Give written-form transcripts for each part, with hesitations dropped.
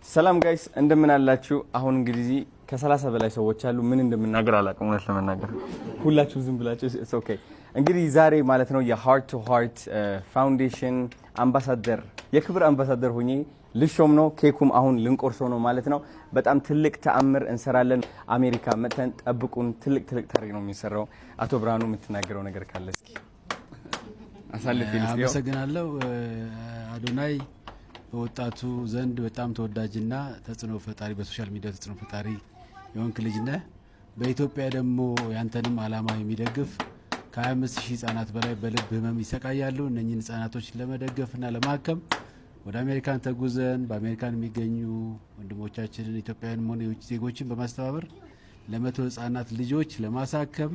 ሰላም guys፣ እንደምን አላችሁ? አሁን እንግዲህ ከ30 በላይ ሰዎች አሉ። ምን እንደምናገር አላውቅም፣ እውነት ለመናገር ሁላችሁም ዝም ብላችሁ it's okay። እንግዲህ ዛሬ ማለት ነው የ Heart to Heart Foundation አምባሳደር፣ የክብር አምባሳደር ሆኜ ልሾም ነው። ኬኩም አሁን ልንቆርሰው ነው ማለት ነው። በጣም ትልቅ ተአምር እንሰራለን። አሜሪካ መጥተን ጠብቁን። ትልቅ ትልቅ ታሪክ ነው የሚሰራው። አቶ ብርሃኑ፣ የምትናገረው ነገር ካለ እስኪ አሳልፌ ልስጥ። አመሰግናለሁ። አዶናይ በወጣቱ ዘንድ በጣም ተወዳጅና ተጽዕኖ ፈጣሪ፣ በ social media ተጽዕኖ ፈጣሪ የሆንክ ልጅ ነህ። በኢትዮጵያ ደግሞ ያንተንም አላማ የሚደግፍ ከ25 ሺህ ህጻናት በላይ በልብ ህመም ይሰቃያሉ። እነኝህን ህጻናቶች ለመደገፍና ለማከም ወደ አሜሪካን ተጉዘን በአሜሪካን የሚገኙ ወንድሞቻችንን፣ ኢትዮጵያውያን ሆነ የውጭ ዜጎችን በማስተባበር ለ100 ህጻናት ልጆች ለማሳከም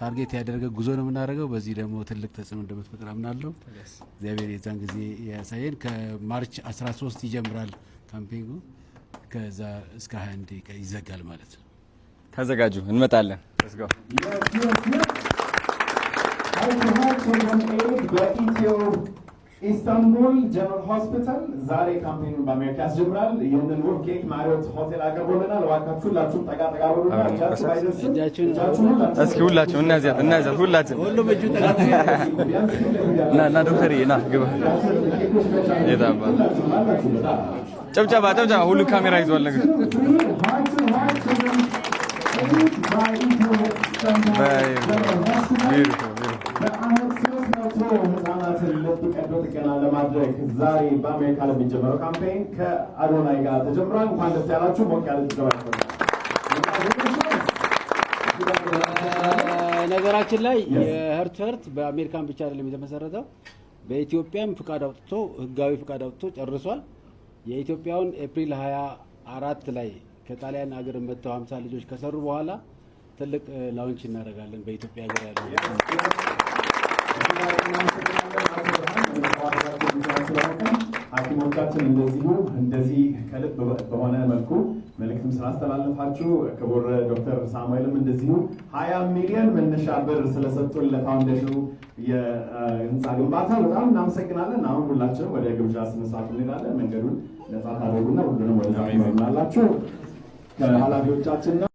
target ያደረገ ጉዞ ነው የምናደርገው። በዚህ ደግሞ ትልቅ ተጽዕኖ እንደምትፈጥር አምናለሁ። እግዚአብሔር የዛን ጊዜ ያሳየን። ከ March 13 ይጀምራል campaign ኡ፣ ከዛ እስከ 21 ይዘጋል ማለት ነው። ተዘጋጁ፣ እንመጣለን። Let's go. Heart to Heart Children Aid በኢትዮ ኢስታንቡል ጀነራል ሆስፒታል ዛሬ campaign ኡን በአሜሪካ ያስጀምራል። ይህንን ውብ ኬክ ማሪዮት ሆቴል አቅርቦልናል። እባካችሁ ሁላችሁም ጠጋ ጠጋ በሉና እጃችሁ ባይደርስም እጃችሁን እጃችሁን ሁላችሁም እስኪ ሁላችሁ እናያዛት እናያዛት ሁላችን። ሁሉም እጁ ጠጋ ቢያንስ ፊት ለፊት ያሉ ና ና ዶክተርዬ፣ ና ግባ። የታባ ጭብጨባ ጭብጨባ። ሁሉ ካሜራ ይዟል ነገር። Heart to Heart Children Aid by Ethio Istanbul General Hospital Beautiful, beautiful. በአመት 300 ህጻናትን ልብ ቀዶ ጥገና ለማድረግ ዛሬ በአሜሪካ ለሚጀመረው campaign ከአዶናይ ጋር ተጀምሯል። እንኳን ደስ ያላችሁ። ሞቅ ያለ ጭብጨባ ያስፈልጋል። ነገራችን ላይ የ Heart to Heart በአሜሪካን ብቻ አይደለም የተመሰረተው፣ በኢትዮጵያም ፍቃድ አውጥቶ፣ ህጋዊ ፍቃድ አውጥቶ ጨርሷል። የኢትዮጵያውን ኤፕሪል 24 ላይ ከጣሊያን ሀገር መጥተው 50 ልጆች ከሰሩ በኋላ ትልቅ launch እናደርጋለን በኢትዮጵያ ሀገር ያሉ። እናመሰግናለን አቶ ብርሃን ስለሆነ፣ ሐኪሞቻችን እንደዚሁ እንደዚህ ከልብ በሆነ መልኩ መልእክትም ስላስተላለፋችሁ፣ ክቡር ዶክተር ሳሙኤልም እንደዚሁ 20 ሚሊዮን መነሻ ብር ስለሰጡን ለ foundation ኡ የህንፃ ግንባታ በጣም እናመሰግናለን። አሁን ሁላችንም ወደ ግብዣ ስነስርዓቱ እንሄዳለን። መንገዱን ነፃ ታደርጉና ሁሉንም ወደዛ ትመሩናላችሁ ከኃላፊዎቻችንና